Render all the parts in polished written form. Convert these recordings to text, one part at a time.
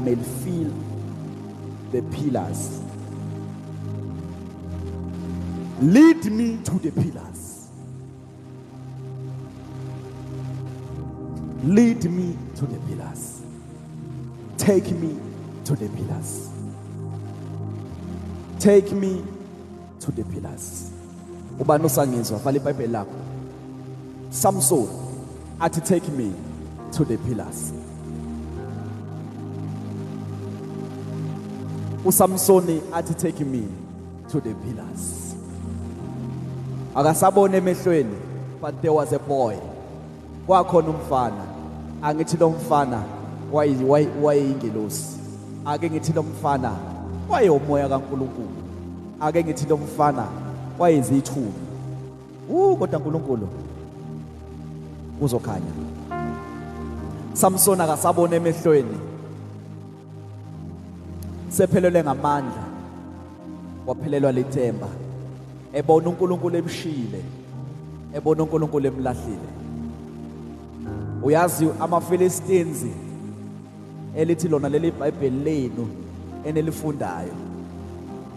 may feel the pillars. Lead me to the pillars. Lead me to the pillars. Take me to the pillars. Take me to the pillars. Ubani osangizwa vala iBhayibheli lakho. Samson athi take me to the pillars. uSamsoni athi take me to the pillars. Akasabona emehlweni, but there was a boy. Kwakhona umfana. Angithi lo mfana wayeyingelosi. Ake ngithi lo mfana wayewomoya kaNkulunkulu. Ake ngithi lo mfana wayezithunywa. Kodwa uNkulunkulu uzokhanya. Samson akasabona emehlweni. Sephelelwe ngamandla. Waphelelwa lithemba. Ebona uNkulunkulu emshile. Ebona uNkulunkulu emlahlile. Uyazi amaFilistins elithi lona leli iBhayibheli lenu enelifundayo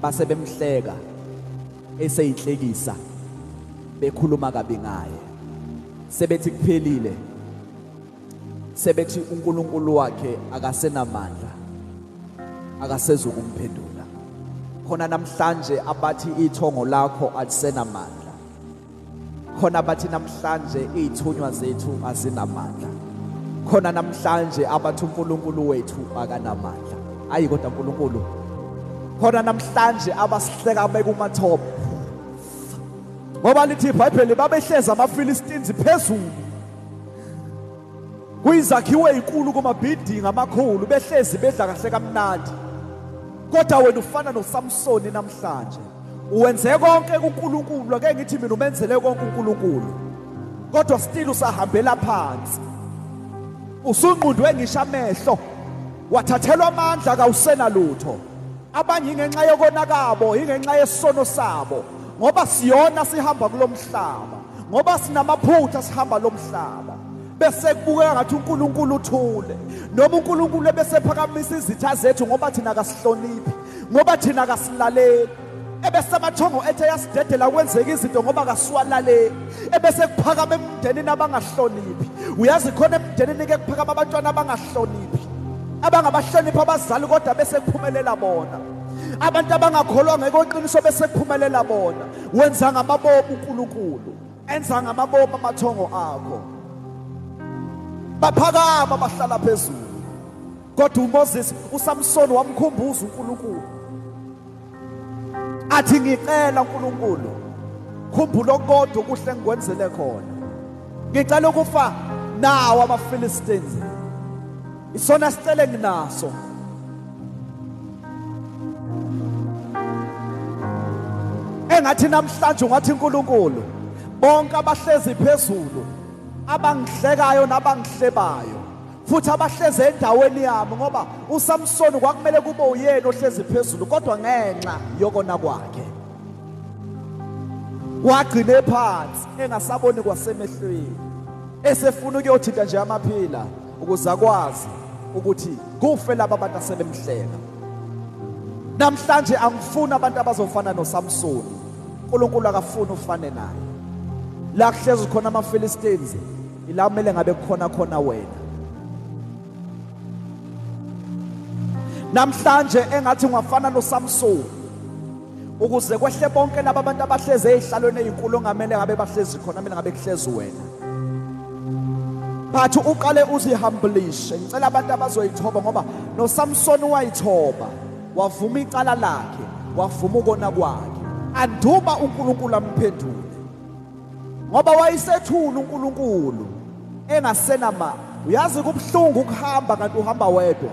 base bemhleka eseyinhlekisa bekhuluma kabi ngaye, sebethi kuphelile, sebethi uNkulunkulu wakhe akasenamandla, akasezukumphendula. Khona namhlanje abathi ithongo lakho alisenamandla, khona bathi namhlanje izithunywa zethu azinamandla, khona namhlanje abathi uNkulunkulu wethu akanamandla. Ayi kodwa uNkulunkulu, khona namhlanje abasihleka bekumathop, ngoba lithi iBhayibheli babehleza amaFilistins phezulu kuyizakhiwo ezinkulu kumabhidingi amakhulu, behlezi bedla kahle kamnandi. Kodwa wena ufana noSamsoni namhlanje, uwenze konke kuNkulunkulu. Ake ngithi mina umenzele konke uNkulunkulu, kodwa still usahambela phansi, usunqundwe ngisho amehlo, wathathelwa amandla, kawusena lutho. Abanye ingenxa yokonakabo, ingenxa yesono sabo, ngoba siyona sihamba kulomhlaba, ngoba sinamaphutha sihamba lomhlaba, bese kubukeka ngathi uNkulunkulu uthule, noma uNkulunkulu ebese phakamisa izitha zethu, ngoba thina akasihloniphi, ngoba thina akasilaleli. Ebese amathongo ethe yasidedela kwenzeka izinto ngoba kasiwalaleli. Ebese kuphakama emndenini abangahloniphi. Uyazi khona emndenini ke kuphakama abantwana abangahloniphi, abangabahloniphi abazali, kodwa bese kuphumelela bona. Abantu abangakholwa ngekoqiniso bese kuphumelela bona. Wenza ngamabomu uNkulunkulu, enza ngamabomu amathongo akho. Baphakama bahlala phezulu. Kodwa uMoses, uSamson wamkhumbuza uNkulunkulu, athi ngicela uNkulunkulu khumbula okodwa okuhle ngikwenzele khona, ngicela ukufa nawo amaFilistins, isona sicele nginaso. Engathi namhlanje ungathi uNkulunkulu bonke abahlezi phezulu, abangihlekayo nabangihlebayo, futhi abahlezi endaweni yami, ngoba uSamson kwakumele kube uyena ohlezi phezulu, kodwa ngenxa yokona kwakhe wagcine phansi engasaboni kwasemehlweni, esefuna ukuyothinta nje amaphila ukuze akwazi ukuthi kufe laba abantu asebemhleka. Namhlanje angifuni abantu abazofana noSamson. uNkulunkulu akafuni ufane naye. La kuhlezi khona amaFilistins, ila kumele ngabe kukhona khona wena. Namhlanje engathi ungafana noSamson ukuze kwehle bonke laba bantu abahlezi ezihlalweni ezinkulu ongamele ngabe bahlezi khona, kumele ngabe kuhlezi wena. But uqale uzihambulishe. Ngicela abantu abazoyithoba, ngoba noSamson wayithoba, wavuma icala lakhe, wavuma ukona kwakhe, anduba uNkulunkulu amphendule, ngoba wayesethula uNkulunkulu engasenama. Uyazi kubuhlungu ukuhamba kanti uhamba wedwa,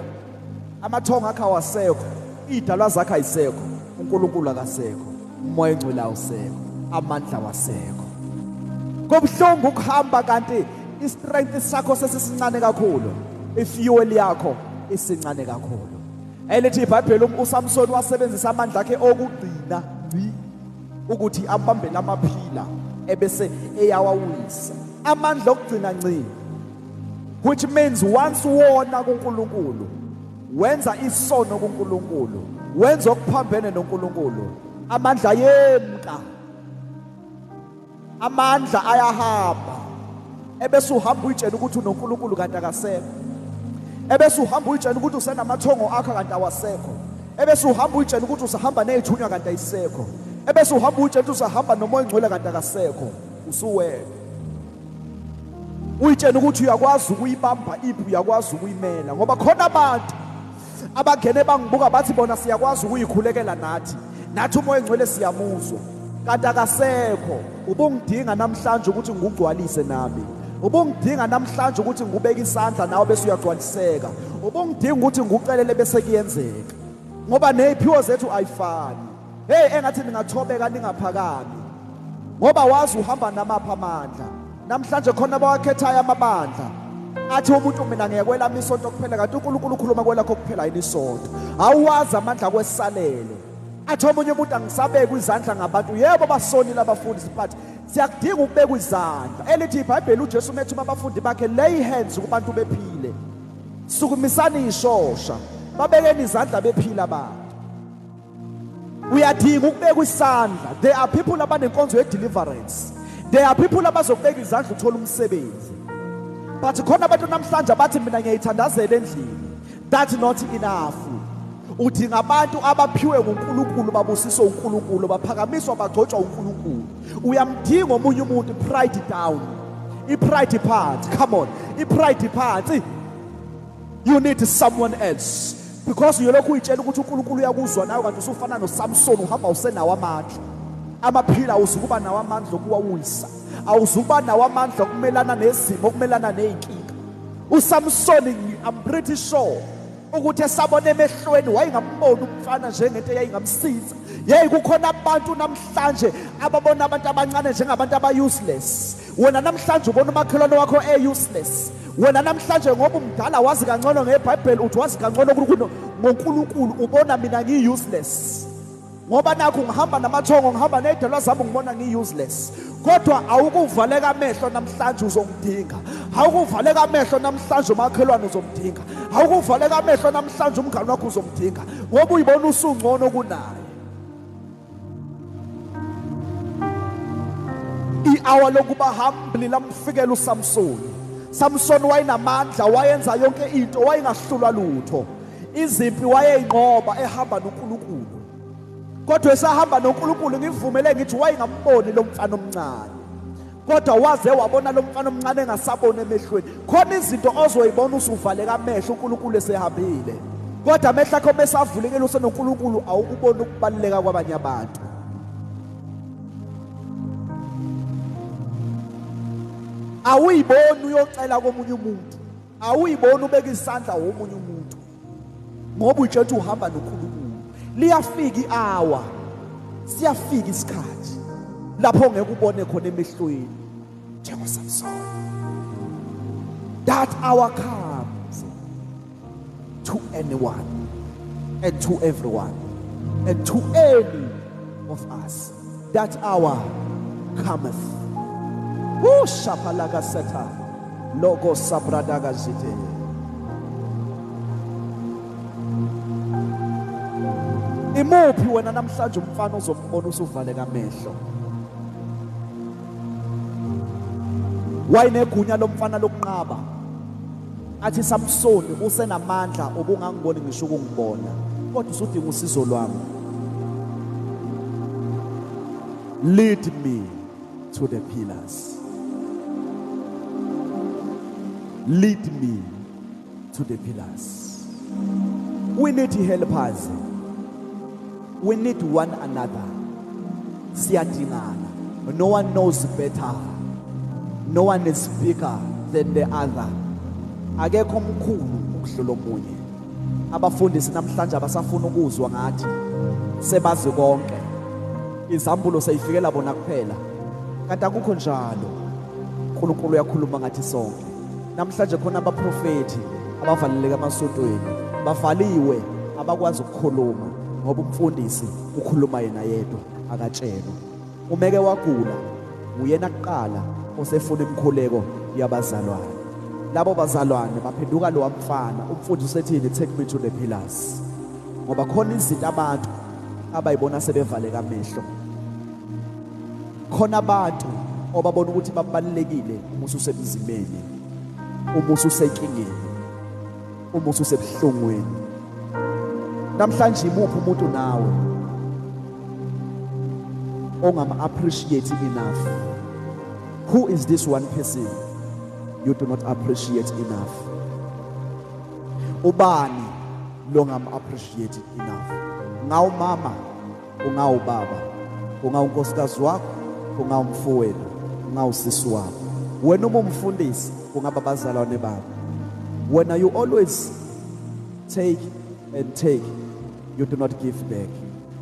amathongo akhe awasekho, idalwa zakhe ayisekho, uNkulunkulu akasekho, umoya engcwele awusekho, amandla wasekho. Kubuhlungu ukuhamba kanti istrength sakho sesisincane kakhulu, ifuel yakho isincane kakhulu. Elithi iBhayibheli uSamson wasebenzisa amandla akhe okugcina ngci ukuthi abambe lamaphila ebese eyawawisa. Amandla okugcina ngci, which means once wona kuNkulunkulu Wenza isono kuNkulunkulu, wenza okuphambene noNkulunkulu, amandla yemka, amandla ayahamba, ebese uhamba uyitshela ukuthi unoNkulunkulu kanti akasekho, ebese uhamba uyitshela ukuthi usenamathongo akho kanti awasekho, ebese uhamba uyitshela ukuthi usahamba nezithunywa kanti ayisekho, ebese uhamba uyitshela ukuthi usahamba noMoya oNgcwele kanti akasekho. Usuwena uyitshela ukuthi uyakwazi ukuyibamba impi, uyakwazi ukuyimela, ngoba khona abantu abangene bangibuka bathi bona siyakwazi ukuyikhulekela nathi, nathi uMoya oNgcwele siyamuzwa, kanti akasekho. Ubungidinga namhlanje ukuthi ngikugcwalise nami, ubungidinga namhlanje ukuthi ngikubeke isandla nawe bese uyagcwaliseka, ubungidinga ukuthi ngikucelele bese kuyenzeka, ngoba neziphiwo zethu ayifani. Hey, engathi ningathobeka ningaphakami, ngoba wazi uhamba namapha amandla. Namhlanje khona abawakhethayo amabandla, athi umuntu mina ngiyekwelami isonto kuphela, kanti uNkulunkulu ukhuluma kwelakho kuphela yini isonto? Awuwazi amandla kwesalele. Athi omunye umuntu angisabekwa izandla ngabantu. Yebo, basonile abafundisi, but siyakudinga ukubekwa izandla. Elithi iBhayibheli uJesu methuma abafundi bakhe, lay hands kubantu bephile, sukumisani ishosha, babekeni izandla bephila abantu. Uyadinga ukubekwa isandla. There are people abanenkonzo ye-deliverance, there are people abazokubeka izandla uthola umsebenzi, but khona abantu namhlanje abathi mina ngiyayithandazela endlini. That's not enough. Udinga abantu abaphiwe nguNkulunkulu, babusiswe uNkulunkulu, baphakamiswa, bagcotshwa uNkulunkulu. Uyamdinga omunye umuntu. Pride down, i-pride phansi, come on, i-pride phansi. You need someone else, because uyolokhu uyitshela ukuthi uNkulunkulu uyakuzwa nawe, kanti usufana noSamson, uhamba usenawo amandla amaphila, awuzukuba nawo amandla okuwawisa, awuzukuba nawo amandla okumelana nezimo, okumelana nezinkinga. uSamson, I'm pretty sure ukuthi esabona emehlweni wayengamboni umfana njengento eyayingamsiza. Yeyi, kukhona abantu namhlanje ababona abantu abancane njengabantu aba-useless. Wena namhlanje ubona umakhelwane wakho e-useless. Wena namhlanje ngoba umdala wazi kangcono ngeBhayibheli, uthi wazi kangcono ngoNkulunkulu, ubona mina ngiyi-useless ngoba nakho ngihamba namathongo, ngihamba nezidalwa zami, ngibona ngiyi-useless. Kodwa awukuvaleka amehlo namhlanje, uzongidinga. Awukuvaleka amehlo namhlanje, umakhelwane uzomdinga. Awukuvaleka amehlo namhlanje, umngane wakho uzomdinga, ngoba uyibona usungcono kunaye. I-hour lokuba humble lamfikela uSamson. Samson wayenamandla, wayenza yonke into, wayengahlulwa lutho, izimpi wayeyinqoba ehamba noNkulunkulu. Kodwa esahamba noNkulunkulu, ngivumele ngithi wayengamboni lo mfana omncane, kodwa waze wabona lo mfana omncane engasaboni emehlweni. Khona izinto ozoyibona usuvaleka amehlo uNkulunkulu esehambile, kodwa amehlo akho mesavulekile usenoNkulunkulu, awukuboni ukubaluleka kwabanye abantu. Awuyiboni uyocela komunye umuntu, awuyiboni ubeka isandla womunye umuntu, ngoba uyitshela ukuthi uhamba noNkulunkulu. Liyafika i-hour, siyafika isikhathi lapho ngeke ubone khona emehlweni njengoSamson. That hour comes to anyone and to everyone and to any of us. That hour cometh. Ushaphalaka setha logo sabradaga zite. Imuphi wena namhlanje umfana ozombona usuvaleka amehlo? Wayenegunya lomfana lokunqaba, athi Samsoni usenamandla ubungangiboni ngisho ukungibona, kodwa usudinga usizo lwami. Lead me to the pillars, lead me to the pillars. We need helpers, we need one another. Siyadingana. No one knows better, no one is bigger than the other. Akekho omkhulu ukudlula omunye. Abafundisi namhlanje abasafuna ukuzwa ngathi sebazi konke, izambulo seyifikela bona kuphela, kanti akukho njalo. uNkulunkulu uyakhuluma ngathi sonke. Namhlanje khona abaprofethi abavaleleke emasontweni, bavaliwe, abakwazi ukukhuluma ngoba umfundisi ukhuluma yena yedwa, akatshelwa. Umeke wagula, uyena kuqala osefuna imikhuleko yabazalwane. Labo bazalwane baphenduka lo mfana, umfundisi usethini, take me to the pillars. Ngoba khona izinto abantu abayibona sebevaleka amehlo. Khona abantu obabona ukuthi babalulekile uma ususemzimeni, uma ususenkingeni, uma ususebuhlungwini. Namhlanje imuphi umuntu nawe ongam-appreciate enough? Who is this one person you do not appreciate enough? Ubani longam-appreciate enough? Ungawumama, ungawubaba, ungawunkosikazi wakho, ungawumfowenu, ungawusisi wakho. Wena uma umfundisi, ungaba abazalwane bakho. Wena you always take and take, you do not give back.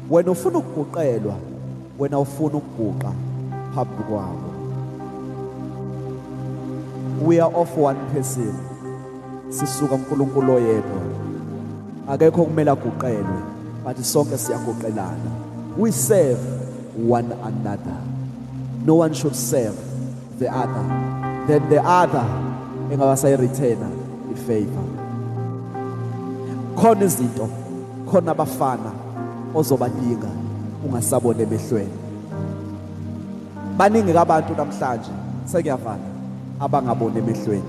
Wena ufuna ukuguqelwa, wena ufuna ukuguqa phambi kwabo. We are of one person. Sisuka uNkulunkulu oyedwa. Akekho kumele aguqelwe, but sonke siyaguqelana. We serve one another. No one should serve the other. Then the other engabasayi-return i-favor. Khona izinto, khona abafana ozobadinga ungasabona emehlweni. Baningi abantu namhlanje sekuyavala abangaboni emehlweni.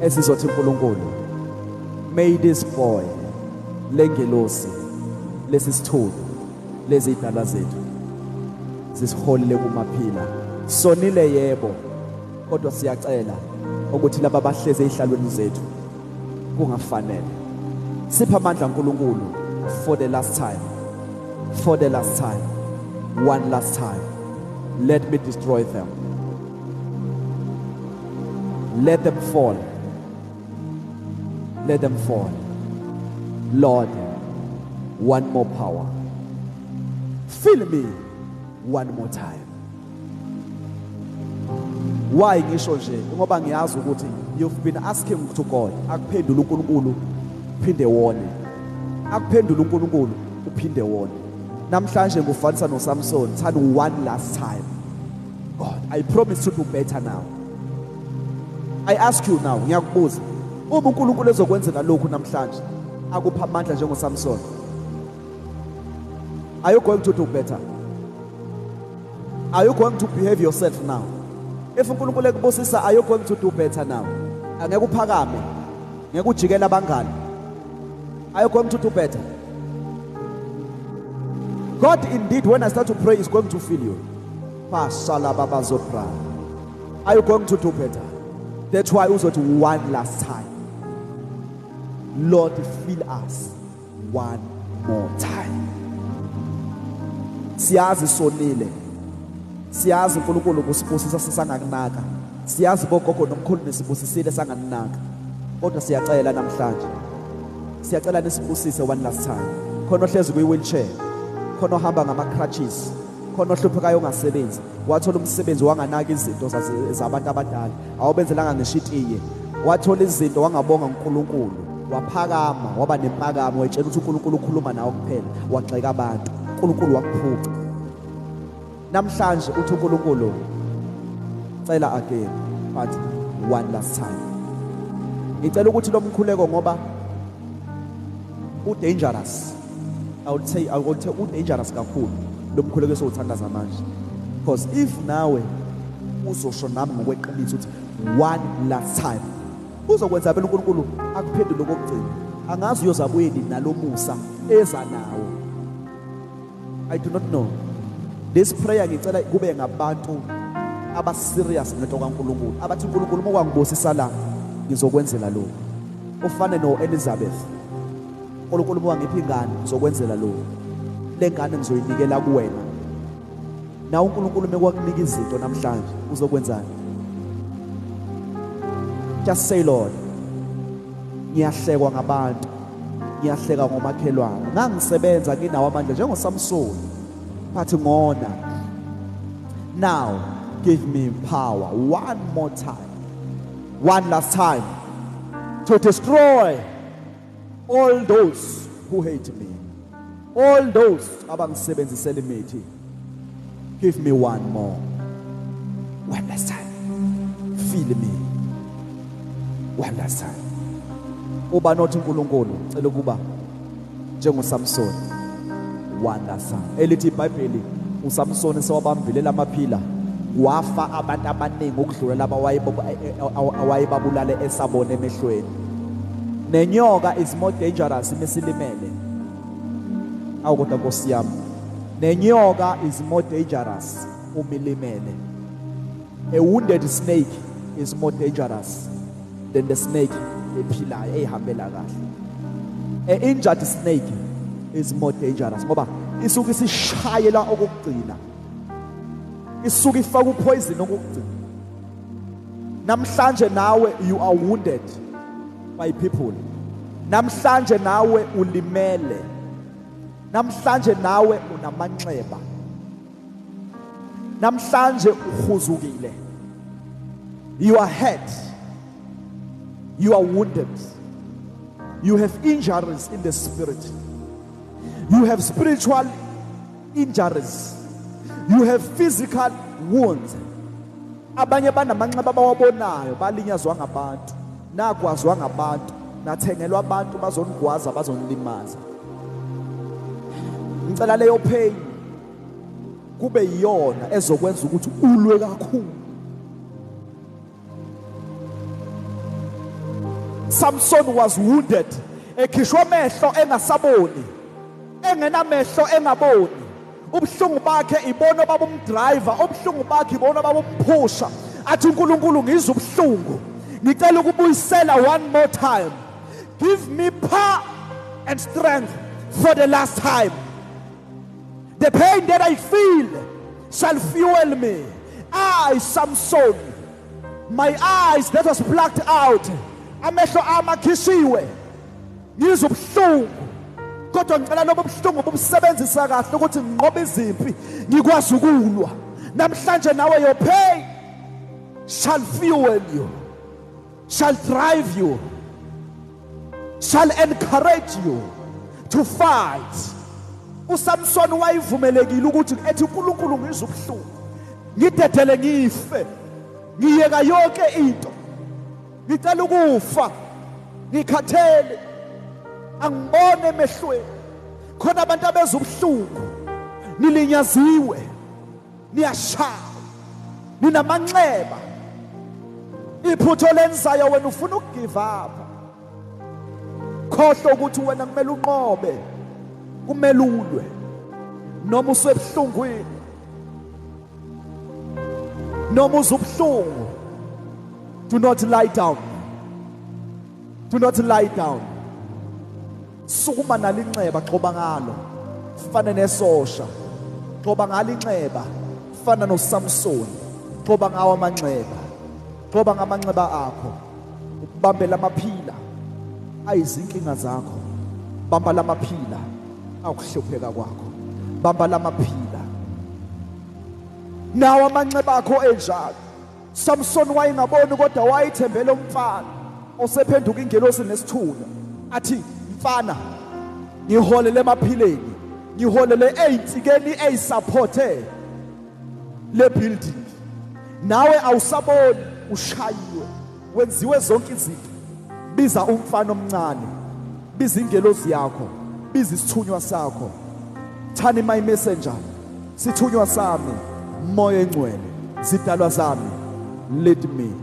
Esizothi uNkulunkulu, may this boy, lengelosi, lesi sithulu, lezi idalwa zethu zisiholele kumaphila. Sonile yebo, kodwa siyacela ukuthi laba bahleze ezihlalweni zethu kungafanele. Sipha amandla uNkulunkulu for the last time, for the last time, one last time. Let me destroy them. Let them fall. Let them fall. Lord, one more power. Fill me one more time. Why ngisho nje? Ngoba ngiyazi ukuthi you've been asking to God, akuphendule uNkulunkulu uphinde wone. Akuphendule uNkulunkulu uphinde wone. Namhlanje ngufanisa noSamson, thani one last time. God, I promise to do better now. I ask you now, ngiyakubuza. Uma uNkulunkulu ezokwenzela lokhu namhlanje, akupha amandla njengoSamson, are you going to do better? Are you going to behave yourself now? If uNkulunkulu ekubusisa, are you going to do better now? Angeke uphakame, ngeke ujikele abangani. Are you going to do better? God indeed, when I start to pray, is going to fill you. Are you going to do better? That's why uzothi one last time. Lord, fill us one more time. Siyazi sonile. Siyazi uNkulunkulu kusibusisa sisangakunaka. Siyazi bogogo nomkhulu nesibusisile sangakunaka. Kodwa siyacela namhlanje. Siyacela nisibusise one last time. Khona ohlezi kwi wheelchair. Khona ohamba ngama crutches. Khona ohluphekayo ongasebenzi. Wathola umsebenzi wanganaka izinto zabantu abadala. Awubenzelanga ngisho itiye. Wathola izinto wangabonga uNkulunkulu. Waphakama, waba nempakamo, wayetshela ukuthi uNkulunkulu ukhuluma nawe kuphela, wagxeka abantu. uNkulunkulu wakuphuca. Namhlanje uthi uNkulunkulu cela again, but one last time. Ngicela ukuthi lo mkhuleko ngoba u dangerous. I will say u dangerous kakhulu lo mkhuleko esowuthandaza manje. Because if nawe uzosho nami ngokweqiniso ukuthi one last time, uzokwenza phela uNkulunkulu akuphendule kokugcina. Angazi uyozabuye nini nalomusa eza nawo. I do not know. This prayer ngicela kube ngabantu aba serious ngento kaNkulunkulu, abathi uNkulunkulu uma wangibusisa la ngizokwenzela lokhu. Ufane no Elizabeth. uNkulunkulu uma wangipha ingane ngizokwenzela lokhu. Le ngane ngizoyinikela kuwena. Na uNkulunkulu uma kwakunika izinto namhlanje uzokwenzani? Just say, Lord, ngiyahlekwa ngabantu, ngiyahleka ngomakhelwane, ngangisebenza nginawo amandla njengoSamson, but ngona. Now give me power one more time, one last time, to destroy all those who hate me, all those abangisebenzisela imithi. Give me one more, one last time. Fill me. One last time. Uba nothi uNkulunkulu cela ukuba njengoSamson one last time. Elithi iBhayibheli uSamson sewabambile lamaphila wafa abantu abaningi ukudlula laba awayebabulale esabona emehlweni. Nenyoka is more dangerous imisilimele. Awu kodwa Nkosi yami. Nenyoka is more dangerous umilimele. A wounded snake is more dangerous than the snake ephilayo eyihambela kahle. A injured snake is more dangerous ngoba isuke isishayela okugcina. Isuke ifaka upoison okugcina. Namhlanje nawe you are wounded by people. Namhlanje nawe ulimele. Namhlanje nawe unamanxeba. Namhlanje uhuzukile. You are hurt. You are wounded. You have injuries in the spirit. You have spiritual injuries. You have physical wounds. Abanye banamanxeba abawabonayo balinyazwa ngabantu, nagwazwa ngabantu, nathengelwa abantu bazonigwaza bazonilimaza. Ngicela leyo pain kube yiyona ezokwenza ukuthi ulwe kakhulu. Samson was wounded, ekhishwa amehlo engasaboni, engenamehlo engaboni. Ubuhlungu bakhe ibona babumdriver, ubuhlungu bakhe ibona babumphusha. Athi uNkulunkulu ngizwe ubuhlungu, ngicela ukubuyisela one more time. Give me power and strength for the last time. The pain that I feel shall fuel me. I, Samson, my eyes that was plucked out, amehlo ami akhishiwe, ngizwe ubuhlungu, kodwa ngicela lobo buhlungu bubusebenzisa kahle ukuthi nginqobe izimpi, ngikwazi ukulwa. Namhlanje nawe your pain shall fuel you, shall drive you, shall encourage you to fight. uSamson wayivumelekile ukuthi ethi uNkulunkulu ngizwe ubuhlungu, ngidedele ngife, ngiyeka yonke into, ngicela ukufa, ngikhathele, angibone emehlweni. Khona abantu abezwa ubuhlungu, nilinyaziwe, niyashaya, ninamanxeba. Iphutho lenzayo wena ufuna ukugive up. Khohlwa ukuthi wena kumele unqobe, kumele ulwe, noma usebuhlungwini, noma uzubuhlungu. Do not lie down, do not lie down. Sukuma nalinxeba, gxoba ngalo, fana nesosha, gxoba ngalo inxeba, fana noSamson, gxoba ngawo amanxeba, gxoba ngamanxeba akho, ubambe lamaphila ayizinkinga zakho, bamba lamaphila akuhlupheka kwakho, bamba lamaphila nawo amanxeba akho enjalo. Samson wayengaboni kodwa wayethembele umfana osephenduka ingelosi nesithunywa, athi mfana ngiholele emaphileni, ngiholele ey'nsikeni ey'supporte le building. Nawe awusaboni, ushayiwe, wenziwe zonke izinto. Biza umfana omncane, biza ingelosi yakho, biza isithunywa sakho. Thani my messenger, sithunywa sami, moya engcwele, zidalwa zami, lead me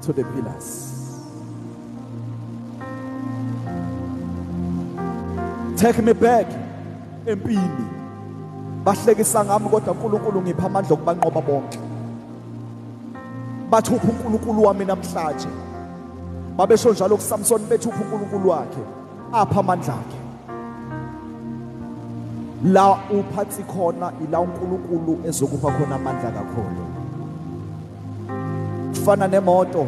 to the pillars. Take me back empini. Bahlekisa ngami kodwa uNkulunkulu ngipha amandla okubanqoba bonke. Bathi uphi uNkulunkulu wami namhlanje? Babesho njalo kuSamson, bethi uphi uNkulunkulu wakhe? Apha amandla akhe. La uphathi khona ila uNkulunkulu ezokupha khona amandla kakhulu. Kufana nemoto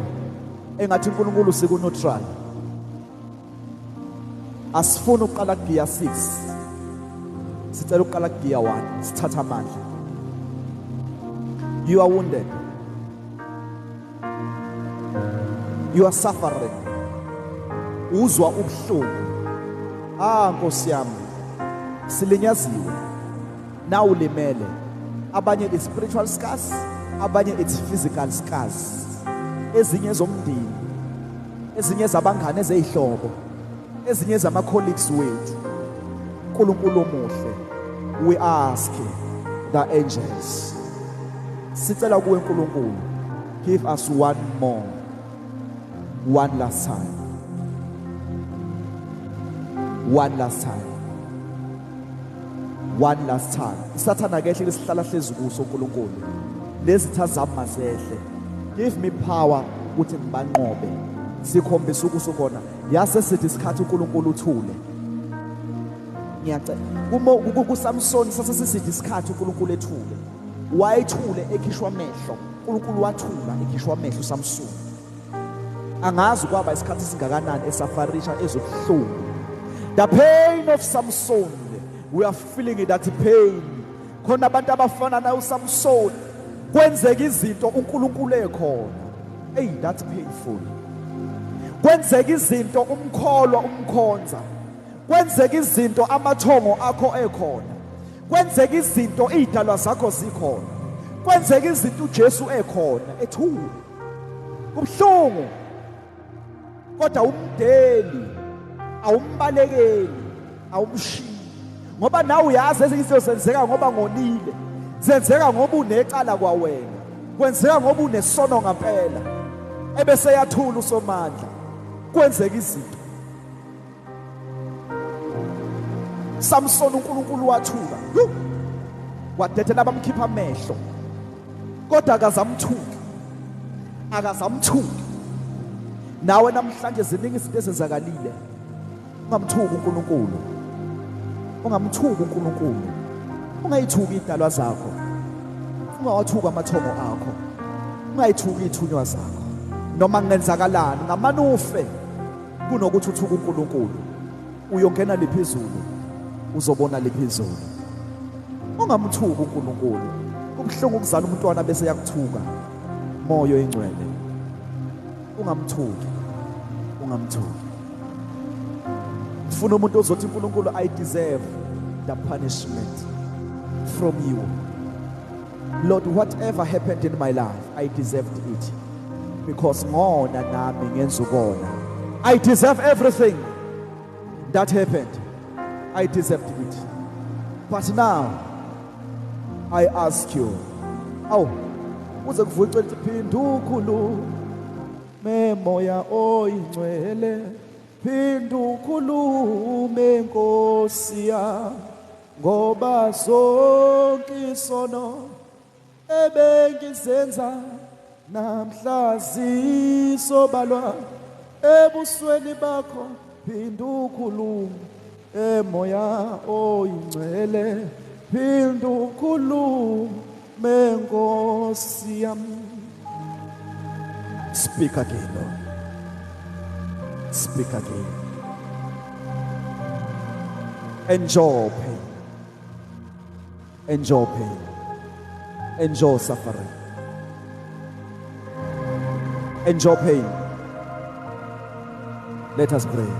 engathi uNkulunkulu siku neutral. Asifuni ukuqala kugear 6, sicela ukuqala kugear 1, sithatha amandla. You are wounded, you are suffering, uzwa ubuhlungu. Ah Nkosi yami, silinyaziwe, na ulimele. Abanye it's spiritual scars, abanye it's physical scars, ezinye zomndeni, Ezinye zabangane ezeyihlobo, ezinye zama colleagues wethu. uNkulunkulu omuhle, we ask the angels. Sicela kuwe uNkulunkulu, give us one more, one last time. One last time. One last time. Isathana kehle lesihlala hlezi kuso uNkulunkulu. Lezitha zami mazehle. Give me power ukuthi ngibanqobe. Sikhombisa ukusukhona. Yase sithi isikhathi uNkulunkulu uthule. Ngiyacela. Kuma kuSamson sase sisithi isikhathi uNkulunkulu ethule. Wayethule ekhishwa amehlo. uNkulunkulu wathula ekhishwa amehlo uSamson. Angazi kwaba isikhathi singakanani esafarisha ezobuhlungu. The pain of Samson, we are feeling it, that pain. Khona abantu abafana naye uSamson, kwenzeka izinto uNkulunkulu ekhona. Hey, that's painful. Kwenzeka izinto umkholwa umkhonza. Kwenzeka izinto amathongo akho ekhona. Kwenzeka izinto izidalwa zakho zikhona. Kwenzeka izinto uJesu ekhona ethule. Kubuhlungu. Kodwa umdeli awumbalekeli, awumshiyi. Ngoba nawe uyazi ezinye izinto zenzeka ngoba ngonile. Zenzeka ngoba unecala kwawena. Kwenzeka ngoba unesono ngempela. Ebese yathula uSomandla. Kwenzeka izinto. Samson uNkulunkulu wathula. Wadedela bamkhipha amehlo. Kodwa akazamthuki. Akazamthuki. Nawe namhlanje ziningi izinto ezenzakalile. Ungamthuki uNkulunkulu. Ungamthuki uNkulunkulu. Ungayithuki idalwa zakho. Ungawathuki amathongo akho. Ungayithuki ithunywa zakho. Noma kungenzakalani ngamane ufe kunokuthi uthuke uNkulunkulu. Uyongena liphezulu, uzobona liphezulu. Ungamthuki uNkulunkulu. Kubuhlungu ukuzala umntwana bese yakuthuka. Moya oyingcwele. Ungamthuki. Ungamthuki. Ufuna umuntu ozothi uNkulunkulu, I deserve the punishment from you. Lord, whatever happened in my life, I deserved it. Because ngona nami ngenza ukona. I deserve everything that happened. I deserved it. But now, I ask you, awu, uze kuvuke ukuthi phinda ukhulume moya oyingcwele, phinda ukhulume Nkosi yami, ngoba zonke isono ebengizenza namhla zisobalwa ebusweni bakho, phinda ukhulume emoya oyingcwele, phinda ukhulume Nkosi yami. Speak again, Lord. Speak again. Enjoy pain. Enjoy pain. Enjoy suffering. Enjoy pain. Let us pray.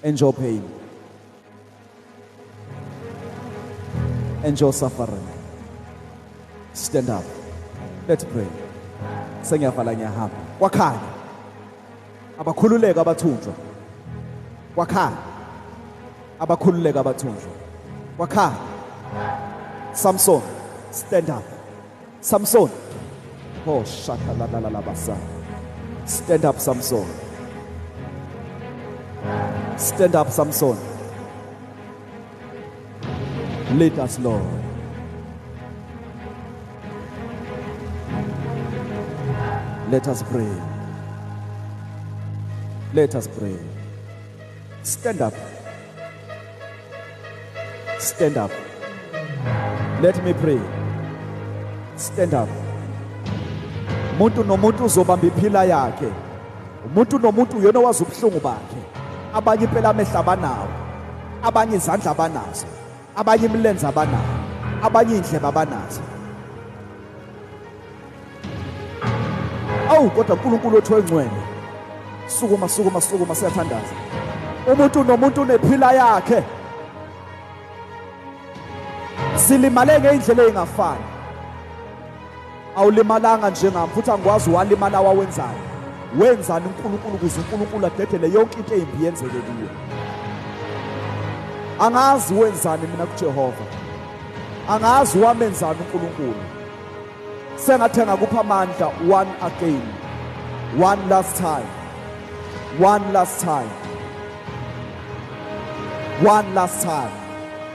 Enjoy pain. Enjoy suffering. Stand up. Let's pray. Sengiyavala ngiyahamba. Kwakhanya. Abakhululeka abathunjwa. Kwakhanya. Abakhululeka abathunjwa. Kwakhanya. Samson, stand up. Samson. Oh, shaka la la la la basa. Stand up, Samson. Stand up, Samson. Lead us, Lord. Let us pray. Let us pray. Stand up. Stand up. Let me pray. Stand up. Umuntu nomuntu uzobamba i-pillar yakhe. Umuntu nomuntu uyena owazi ubuhlungu bakhe. Abanye impela amehlo abanawo. Abanye izandla abanazo. Abanye imilenze abanayo. Abanye indlebe abanazo. Awu kodwa uNkulunkulu wethu oyingcwele. Sukuma, sukuma, sukuma, siyathandaza. Umuntu nomuntu une-pillar yakhe. Silimale ngeindlela ezingafani. Awulimalanga njengami futhi angikwazi walimala wawenzani. Wenzani uNkulunkulu ukuze uNkulunkulu adedele yonke into embi yenzeke kuwe. Angazi wenzani mina kuJehova. Angazi wamenzani uNkulunkulu. Sengathi engakupha amandla one again. One last time. One last time. One last time.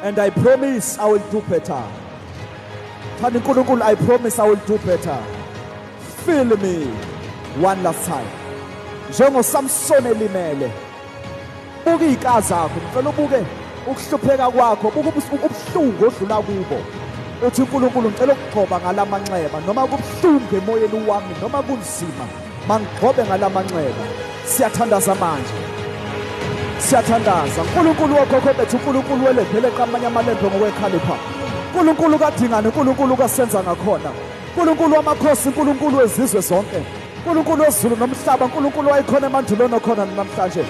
And I promise I will do better. Thani uNkulunkulu, I promise I will do better. Fill me one last time. NjengoSamson elimele. Buka izika zakho, ngicela ubuke ukuhlupheka kwakho, buka ubuhlungu odlula kubo. Uthi uNkulunkulu ngicela ukugcoba ngalamanxeba noma kubuhlungu emoyeni wami noma kunzima, mangigcobe ngalamanxeba. Siyathandaza manje. Siyathandaza. uNkulunkulu wokhokho bethu, uNkulunkulu welembele qamanye amalembe ngokwekhalipha. uNkulunkulu kaDingane, uNkulunkulu kasenza ngakhona. uNkulunkulu wamakhosi, uNkulunkulu wezizwe zonke. uNkulunkulu wezulu nomhlaba, uNkulunkulu wayikhona emandulo nokhona namhlanje.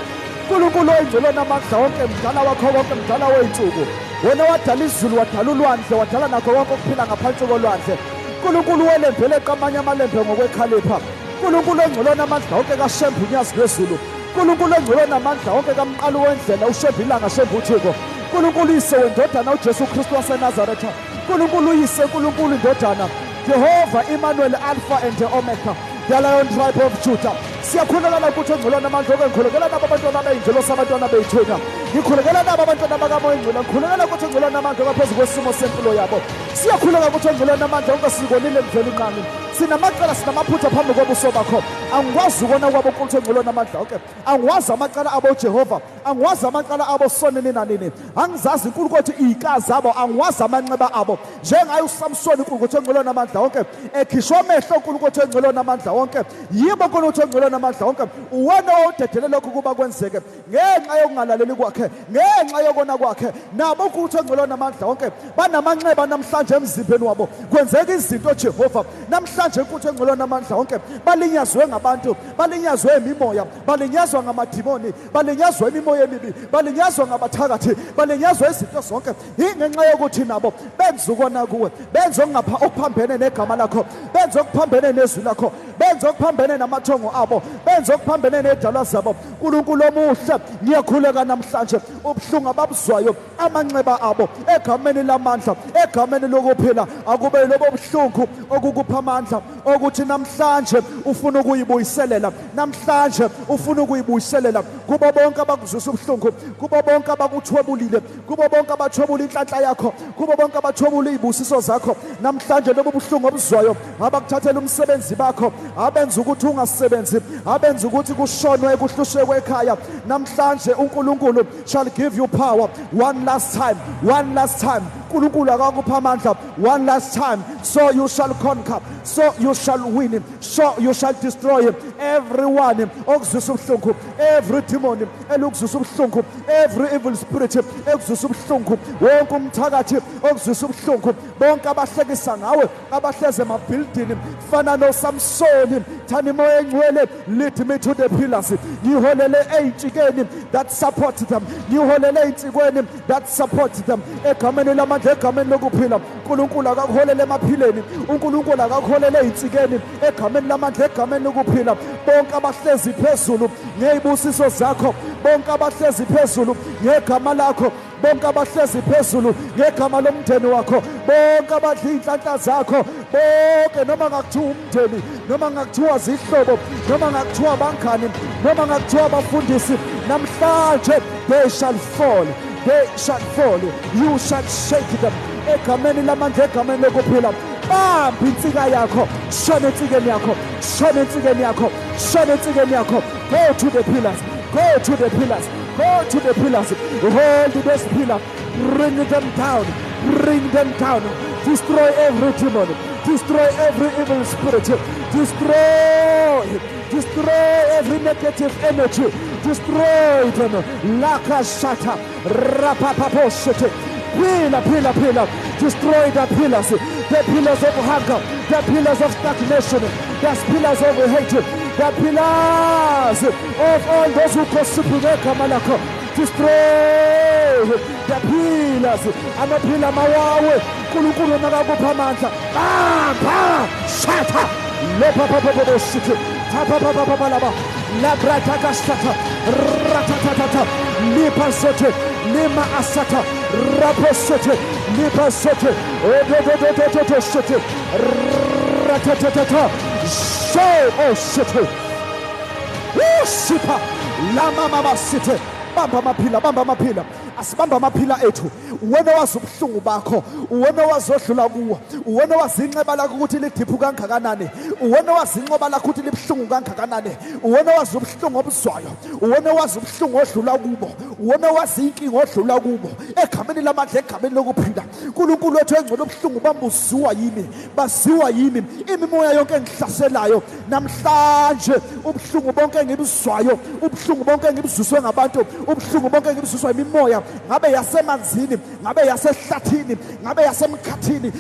uNkulunkulu oyingcwele namandla wonke, mdala wakho konke, mdala wey'nsuku. Wena wadala izulu, wadala ulwandle, wadala nakho konke okuphila ngaphansi kolwandle. uNkulunkulu welembele qamanye amalembe ngokwekhalipha. uNkulunkulu ongcwele namandla wonke kaShembe unyazi lwezulu. uNkulunkulu ongcwele namandla wonke kamqalo wendlela uShembe ilanga Shembe uThixo. uNkulunkulu uyise wendodana uJesu Kristu waseNazaretha. uNkulunkulu uyise, uNkulunkulu indodana. Jehova Emmanuel, Alpha and the Omega, the Lion Tribe of Judah. Siyakhulekela ukuthi ongcwele namandla onke, ngikhulekela nabo abantwana bey'ngelosi, abantwana bey'thunywa. Ngikhulekela nabo abantwana bakamoya engcwele, ngikhulekela ukuthi ongcwele namandla onke phezu kwesimo sempilo yabo. Siyakhuleka ukuthi ongcwele namandla onke, sikonile Mvelinqangi. Sinamacala, sinamaphutha phambi kobuso bakho. Angikwazi ukona kwabo uNkulunkulu ongcwele namandla onke. Angiwazi amacala abo Jehova, angiwazi amacala abo sonini nanini. Angizazi uNkulunkulu ukuthi izika zabo, angiwazi amanxeba abo. Njengaye uSamson uNkulunkulu ongcwele namandla onke, ekhishwa amehlo uNkulunkulu ongcwele namandla onke. Yibo uNkulunkulu ongcwele namandla onke. Uwena owudedele lokhu kuba kwenzeke ngenxa yokungalaleli kwakhe, ngenxa yokona kwakhe. Nabo uNkulunkulu ongcwele namandla onke banamanxeba namhlanje emzimbeni wabo. Kwenzeka izinto Jehova namhlanje uNkulunkulu ongcwele namandla onke balinyazwe ngabantu, balinyazwe imimoya, balinyazwa ngamadimoni, balinyazwa imimoya emibi, balinyazwa ngabathakathi, balinyazwa izinto zonke. Ingenxa yokuthi nabo benza ukona kuwe, benza okuphambene negama lakho, benza okuphambene nezwi lakho, benza okuphambene namathongo abo, benza okuphambene nedalwa zabo. uNkulunkulu omuhle, ngiyakhuleka namhlanje ubuhlungu ababuzwayo, amanxeba abo egameni lamandla, egameni lokuphila, akube lobo buhlungu okukupha amandla okuthi namhlanje ufuna ukuyibuyiselela, namhlanje ufuna ukuyibuyiselela kubo bonke abakuzwisa ubuhlungu, kubo bonke abakuthwebulile, kubo bonke abathwebula inhlanhla yakho, kubo bonke abathwebula izibusiso zakho. Namhlanje lobo buhlungu obuzwayo, abakuthathela umsebenzi bakho, abenza ukuthi ungasebenzi, abenza ukuthi kushonwe kuhlushekwe ekhaya, namhlanje uNkulunkulu shall give you power one last time, one last time. uNkulunkulu akakupha amandla one last time, so you shall conquer, so you shall win, so you shall destroy everyone okuzwisa ubuhlungu, every demon elukuzwisa ubuhlungu, every evil spirit ekuzwisa ubuhlungu, wonke umthakathi okuzwisa ubuhlungu, bonke abahlekisa ngawe, abahleze emabhildini fana noSamsoni. Thani moya engcwele, lead me to the pillars, ngiholele ey'nsikeni that support them, ngiholele ey'nsikweni that support them, egameni lamandla, egameni lokuphila. uNkulunkulu akakuholele emaphileni, uNkulunkulu akakuholele ey'nsikeni, egameni lamandla, egameni lokuphila. Bonke abahlezi phezulu ngey'busiso zakho, bonke abahlezi phezulu ngegama lakho, bonke abahlezi phezulu ngegama lomndeni wakho, bonke abadla iy'nhlanhla zakho, bonke, noma ngakuthiwa umndeni, noma ngakuthiwa zihlobo, noma ngakuthiwa abangani, noma ngakuthiwa abafundisi, namhlanje they shall fall, they shall fall, you shall shake them, egameni lamandla, egameni lokuphila. Bamba insika yakho, shona ensikeni yakho, shona ensikeni yakho, shona ensikeni yakho. Go to the pillars, go to the pillars, go to the pillars. Hold those pillars, bring them down, bring them down. Destroy every demon, destroy every evil spirit, destroy, destroy every negative energy, destroy them. Laka shata rapapaposhete. Pillar, pillar, pillar. Destroy the pillars, the pillars of hunger, the pillars of stagnation, the pillars of hatred, the pillars of all those who gossip ngegama lakho. Destroy the pillars. Amaphila mawawe. uNkulunkulu makakupha amandla. Bamba, shatha. Lepha Tapapapapalaba. Labratakasata. Ratatatata. Lipa sote. Lima asata. Raposote. Lipa sote. Odododododo sote. Ratatatata. So oh sote. Usipa. Lama mama site. Bamba amaphila, bamba amaphila. Asibamba amaphila ethu. Wena wazi ubuhlungu bakho, wena wazodlula kuwo, wena wazi inxeba lakho ukuthi lidiphu kangakanani, wena wazi inxeba lakho ukuthi libuhlungu kangakanani, wena wazi ubuhlungu obuzwayo, wena wazi ubuhlungu odlula kubo, wena wazi inkinga odlula kubo. Egameni lamandla, egameni lokuphila, uNkulunkulu wethu engcwele, ubuhlungu bambuziwa yimi, baziwa yimi. Imimoya yonke engihlaselayo namhlanje, ubuhlungu bonke engibuzwayo, ubuhlungu bonke engibuzwiswe ngabantu, ubuhlungu bonke engibuzwiswa imimoya, ngabe yasemanzini, ngabe yasehlathini, ngabe yasemkhathini,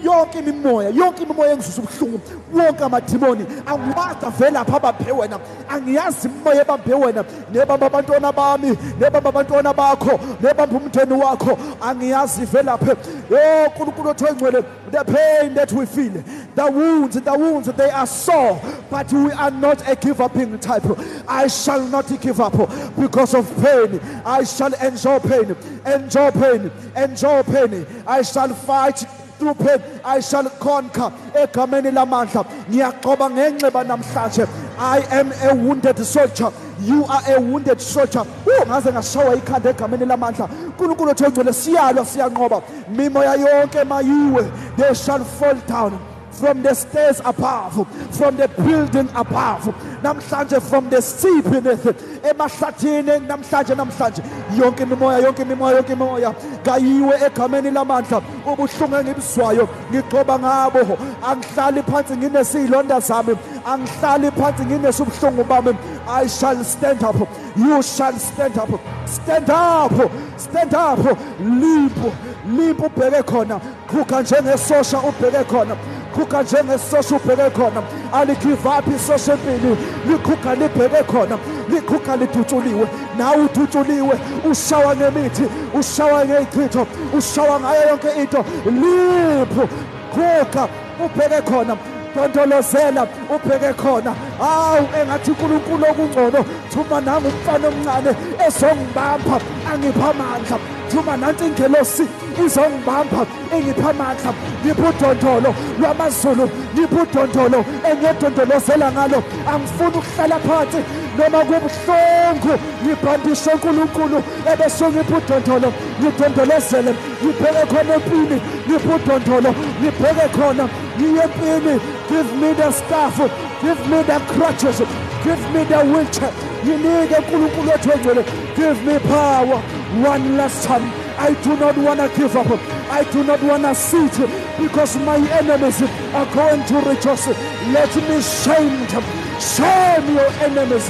yonke imimoya, yonke imimoya engizwisa ubuhlungu, wonke amadimoni angiwazi avela lapha abambe wena, angiyazi imimoya ebambe wena, nebamba abantwana bami, nebamba abantwana bakho, nebamba umndeni wakho, angiyazi ivelaphi. Oh uNkulunkulu wethu engcwele, the pain that we feel, the wounds, they are sore, but we are not a give-upping type. I shall not give up because of pain. I shall endure pain, endure pain, endure pain. I shall fight through pain. I shall conquer. Egameni lamandla, ngiyaqoba ngenxeba namhlanje. I am a wounded soldier. You are a wounded soldier. Ngaze ngashawa ikhanda egameni lamandla. uNkulunkulu wethu ongcwele, siyalwa, siyanqoba. Mimoya yonke mayiwe, they shall fall down from the stairs above, from the building above, namhlanje from the sea beneath, emahlathini namhlanje, namhlanje yonke imimoya, yonke imimoya, yonke imimoya kayiwe egameni lamandla. Ubuhlungu engibuzwayo ngigcoba ngabo. Angihlali phansi nginesilonda zami, angihlali phansi nginesubuhlungu bami. I shall stand up. You shall stand up. Stand up, stand up. Limpo, limpo ubheke khona. Khuka njengesosha ubheke khona. Khuka njengesosha ubheke khona. Aligive up isosha empini. Likhukha libheke khona. Likhukha lidutshuliwe. Nawe udutshuliwe. Ushawa ngemithi, ushawa ngeyichitho, ushawa ngayo yonke into. Limpo, khukha ubheke khona. Dondolozela ubheke khona. Awu engathi uNkulunkulu okungcono, thuma nami umfana omncane ezongibamba angipha amandla. Thuma nansi ingelosi izongibamba ingipha amandla. Ngipha udondolo lwamazulu, ngipha udondolo engiyodondolozela ngalo. Angifuni ukuhlala phansi noma kubuhlungu, ngibhandishe uNkulunkulu ebese ngipha udondolo, ngidondolozele, ngibheke khona empini, ngipha udondolo, ngibheke khona ngiye empini. Give me the staff, give me the crutches, give me the wheelchair. Nginike uNkulunkulu wethu ongcwele. Give me power one last time. I do not want to give up. I do not want to sit because my enemies are going to rejoice. Let me shame them. Shame your enemies.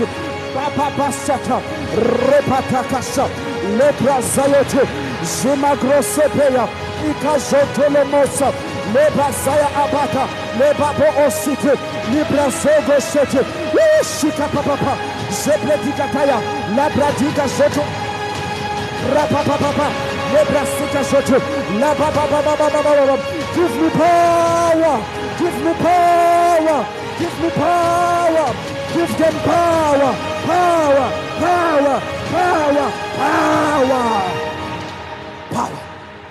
Papapasata, repatakasa, leprazayote, zimagrosepeya, ikazotolomosa, lebazaya abata, lebabo osite, librazogo sete, ushika papapa, zepletikataya, labradika zoto, rapapapapa, lebrasika zoto, labababababababa. Give me power, give me power, give me power, give them power, power, power, power, power, power,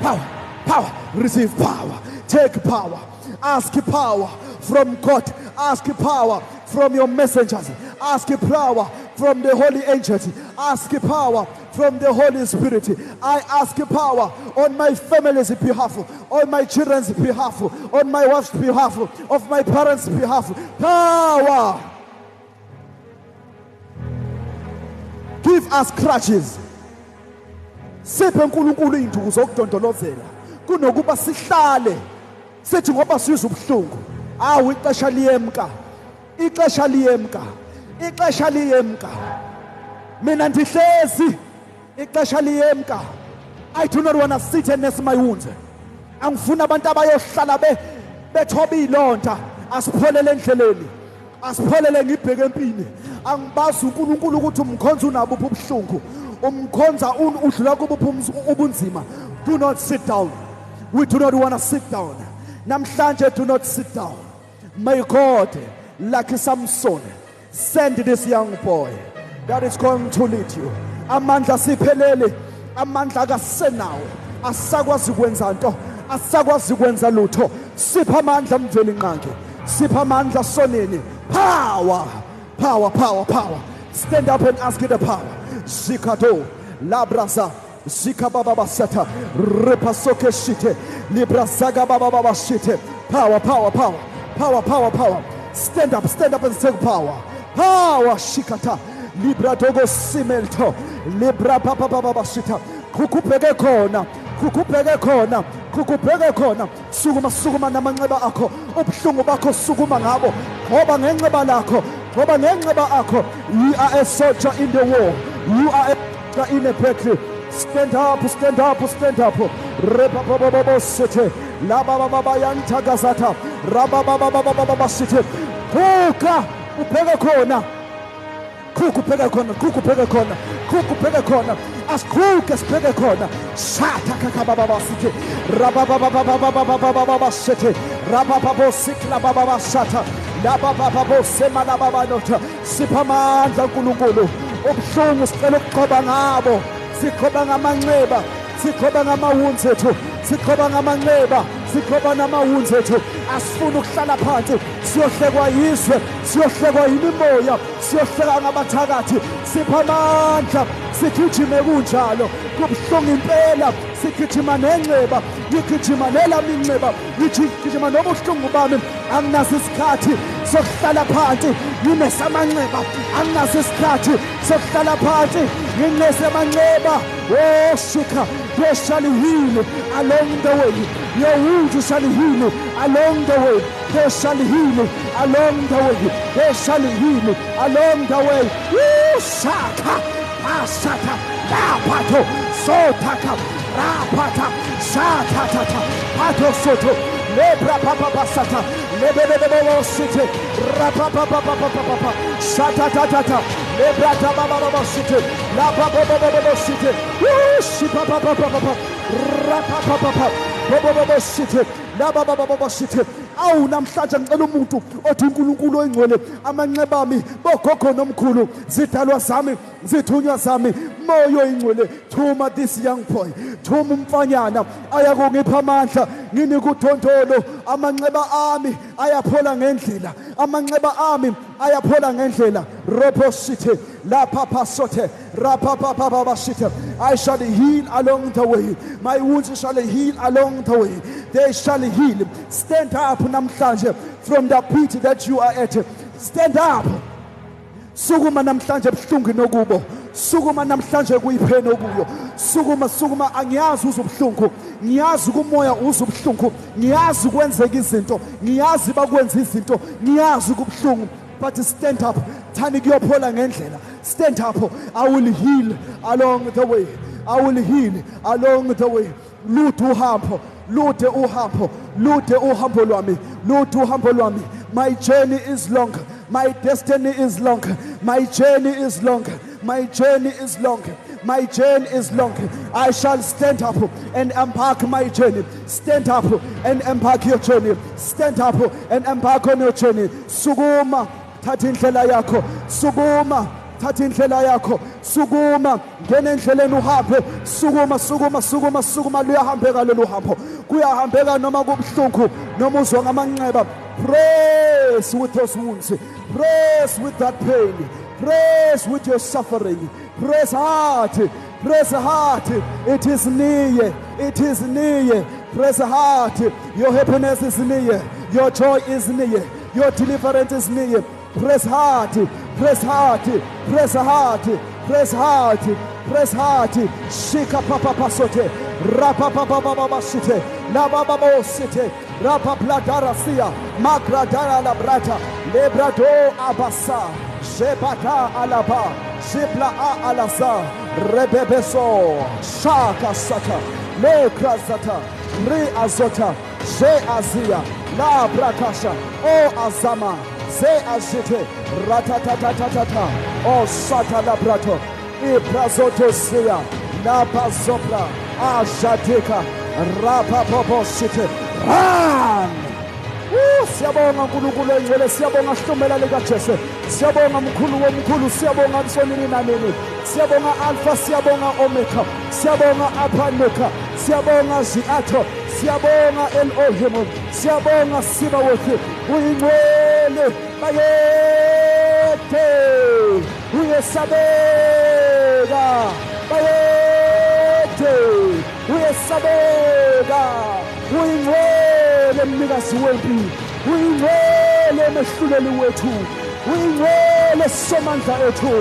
power, power. Receive power. Take power. Ask power from God. Ask power from your messengers. Ask power from the holy angels. Ask power from the Holy Spirit. I ask power on my family's behalf, on my children's behalf, on my wife's behalf, of my parents' behalf. Power. Give us crutches. Siphe uNkulunkulu iy'nduku zokudondolozela kunokuba sihlale sithi ngoba sizwa ubuhlungu. Awu, ixesha liyemka, ixesha liyemka, ixesha liyemka. Mina ndihlezi, ixesha liyemka. I do not want to sit and nurse my wounds. Angifuni abantu abayohlala bethoba iy'londa. Asipholele endleleni, asipholele, ngibheke empini. Angibazi uNkulunkulu ukuthi umkhonza unabo ubuhlungu. Umkhonza udlula kubuphi ubunzima. Do not sit down. We do not want to sit down. Namhlanje, do not sit down. May God, like Samson, send this young boy that is going to lead you. Amandla siphelele, amandla akasenawo, asakwazi kwenza nto, asakwazi kwenza lutho. Sipha amandla Mvelinqangi, sipha amandla Sonini. Power, power, power, power. Stand up and ask the power. Zikado, labraza, zikabababasata, repasoke shite, librazaga bababashite. Power, power, power, power, power, power. Stand up and take power. Power, shikata, libra dogo simelto, libra babababashita. Kukupege khona, kukupege khona, kukupege khona. Sukuma, sukuma namanxeba akho, ubuhlungu bakho sukuma ngabo, ngoba ngenxeba lakho, ngoba ngenxeba akho. You are a soldier in the war. You are a soldier in a battle. Stand up, stand up, stand up. Rebabababosete, lababababayantagazata, rababababababasite. Kuka, ubheke khona. Kuku ubheke khona, kuku ubheke khona, kuku ubheke khona. Asikuke sibheke khona. Shata kakabababasite, rababababababababasite, rabababosikla bababasata, labababosemana babanotha. Sipha amandla uNkulunkulu. Ubuhlungu sicela ukuqhoba ngabo. Siqhoba ngamanxeba, siqhoba ngamawunzi ethu, siqhoba ngamanxeba, siqhoba namawunzi ethu. Asifuni ukuhlala phansi, siyohlekwa yizwe, siyohlekwa yimimoya, siyohleka ngabathakathi. Sipha amandla, sigijime kunjalo. Kubuhlungu impela, sigijima nenxeba, ngigijima nelami inxeba, ngigijima nobuhlungu bami. Anginaso isikhathi sokuhlala phansi nginesamanxeba, anginaso isikhathi sokuhlala phansi nginesamanxeba. Oh shika, they shall heal along the way. Your wounds shall heal along the way. They shall heal along the way. They shall heal along the way. Shaka, asata, rapato, sotaka, rapata, shatata, pato soto, lebra papa basata, lebebebebo site, rapapapapapapa, shatatata, lebra tabababa site, lapapapapapa site, shipapapapapa, rapapapapa, bobobobo site, lababababa site. Awu namhlanje ngicela umuntu othi uNkulunkulu oyingcwele, amanxeba ami bogogo nomkhulu, zidalwa zami, zithunywa zami, moyo oyingcwele, thuma this young boy, thuma umfanyana ayakungipha amandla, nginike uthontolo. Amanxeba ami ayaphola ngendlela, amanxeba ami ayaphola ngendlela. Robo sithe, lapha pasothe, rapapapapabashithe. I shall heal along the way. My wounds shall heal along the way. They shall heal. Stand up namhlanje from the pit that you are at. Stand up. Sukuma namhlanje buhlungu nokubo. Sukuma namhlanje kuyipheni okuyo. Sukuma, sukuma. Angiyazi uzubuhlungu, ngiyazi kumoya uzubuhlungu, ngiyazi kwenzeka izinto, ngiyazi bakwenza izinto, ngiyazi kubuhlungu. But stand up. Thani kuyophola ngendlela. Stand up. I will heal along the way. I will heal along the way. Lude uhambo, lude uhambo, lude uhambo lwami, lude uhambo lwami. My journey is long. My destiny is long. My journey is long. My journey is long. My journey is long. I shall stand up and embark my journey. Stand up and embark your journey. Stand up and embark on your journey. Sukuma, thatha indlela yakho. Sukuma, thatha indlela yakho. Sukuma, ngena endleleni uhambe. Sukuma, sukuma, sukuma, sukuma. Luyahambeka lolu hambo. Kuyahambeka noma kubuhlungu, noma uzwa ngamanxeba. Praise with those wounds. Praise with that pain. Praise with your suffering. Praise hard. Praise hard. It is near. It is near. Praise hard. Your happiness is near. Your joy is near. Your deliverance is near. Press hard. Press hard. Press hard. Press hard. Press hard. Shika papa pasote. Rapa papa baba site. La baba site. Rapa platarasia. Makradara la brata. Lebrado abasa. Jebata alaba. Jebla a alasa. Rebebeso. Shaka sata. Lekrazata. Re azota. Je azia. La brakasha. O azama. Ze azite. Ratatatatata. O sata la brato. Ibrazotosia Napazopra Ashadika Rapapoposite. Run! Siyabonga uNkulunkulu engcwele, siyabonga hlumela likaJesu, siyabonga mkhulu womkhulu, siyabonga msonini nanini, siyabonga Alpha, siyabonga Omega, siyabonga Apanuka, siyabonga Ziatho, siyabonga Elohim, siyabonga Sibawothi, uyingcwele bayethe, uyesabeka bayethe, uyesabeka, uyingcwele mnikazi wempi, uyingcwele mehluleli wethu, uyingcwele somandla ethu,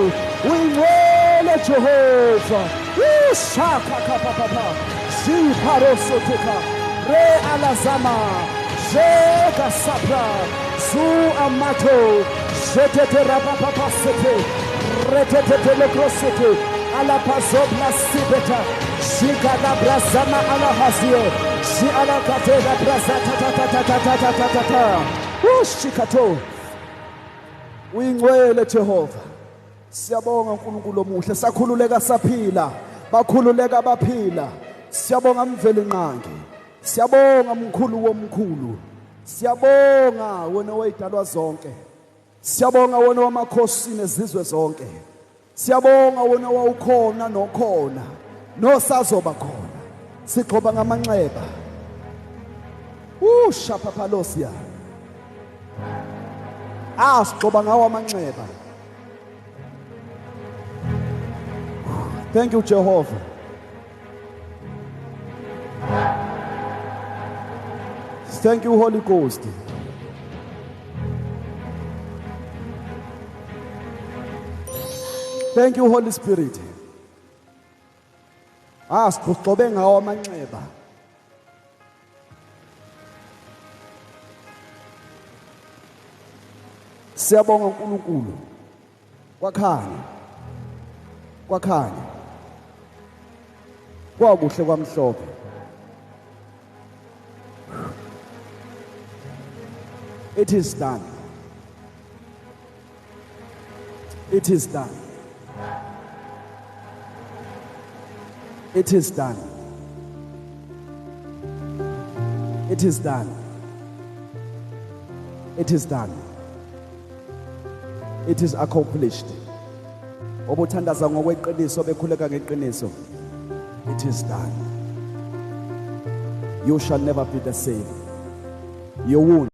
uyingcwele Jehova. Ushaka kapapapa ziparosoteka re alazama jega sapra zu amato jetete rapapapa sete retetete lekrosete alapazobla sibeta shika la brazama alahazio shi alakatela brazata ta ta ta ta ta ta ta ta. Ushikato uyingcwele Jehova. Siyabonga uNkulunkulu omuhle, sakhululeka saphila, bakhululeka baphila. Siyabonga Mvelinqangi, siyabonga mkhulu womkhulu, siyabonga wena owayidalwa zonke, siyabonga wena wamakhosi nezizwe zonke, siyabonga wena wawukhona nokhona nosazoba khona. Sigxoba ngamanxeba. Ushaphapalosia asigxoba ngawo amanxeba. Thank you, Jehovah. Thank you, Holy Ghost. Thank you, Holy Spirit. Asigxobe ngawo amanxeba. Siyabonga uNkulunkulu. Kwakhanya. Kwakhanya. Kwakuhle kwamhlophe. It is done. It is done. It is done. It is done. It is done. It is accomplished. Obuthandaza ngokweqiniso bekhuleka ngeqiniso. It is done. You shall never be the same. You won't.